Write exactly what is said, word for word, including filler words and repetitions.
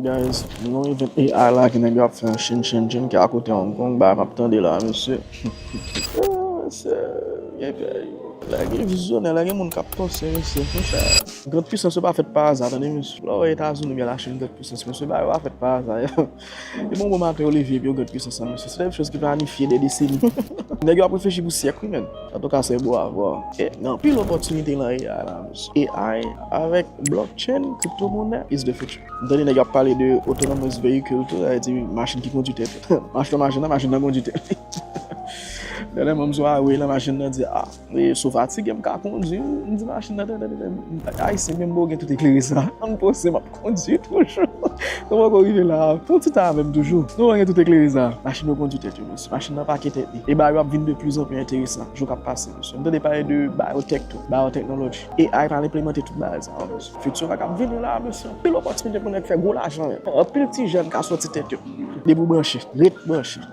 Guys, nou nan event A I la ke nèg yo ap fè an Chine, Chine, Chine, ki akote Hong Kong, bagay m ap tande la, mesye. Ah, mesye, gen peyi. Lè gen vizyonè, lè gen moun k ap panse, mesye, monchè. Grand pwisans yo pa fèt pa aza, tande, mesye. Lè w wè Etazini oubyen Lachin, grand pwisans, mesye, bagay yo pa fèt pa aza. Yo bon, bon maten, Olivier, epi yo grand pwisans lan, mesye. Se de choz ki planifye de deseni. Nèg yo ap reflechi pou syèk, wi, men. Antouka, se bon a vwa. E gen anpil opòtinite nan A I la, mesye. A I avèk blockchain, kriptomonè, is the future. M tande nèg yo ap pale de autonomous vehicle tou, sa vle di machin ki kondui tèt li. M achte yon machin nan, machin nan kondui tèt li. Dènyèman, m sou highway la, machin nan di, ah, e, si w fatige, m ka kondui w. M di machin nan, tande, tande, tande. Ayisyen, menm bon gen tout eklere sa. Ann pose, m ap kondui toujou. Nou poko rive la. Fè yon ti tan avè m toujou. Nou gen tout eklere sa. Machin yo kondui tèt yo, mesye. Machin nan pake tèt li. E bagay yo ap vin de plus en plus enteresan. Jou k ap pase, mesye. M tande pale de biotech tou. Biotechnology. A I pral enplimante tout bagay sa yo, mesye. Future la k ap vini la, mesye. Anpil opòtinite pou nèg fè gwo lajan, men. Anpil ti jèn ka soti tèt yo. Depi w branche, ret branche.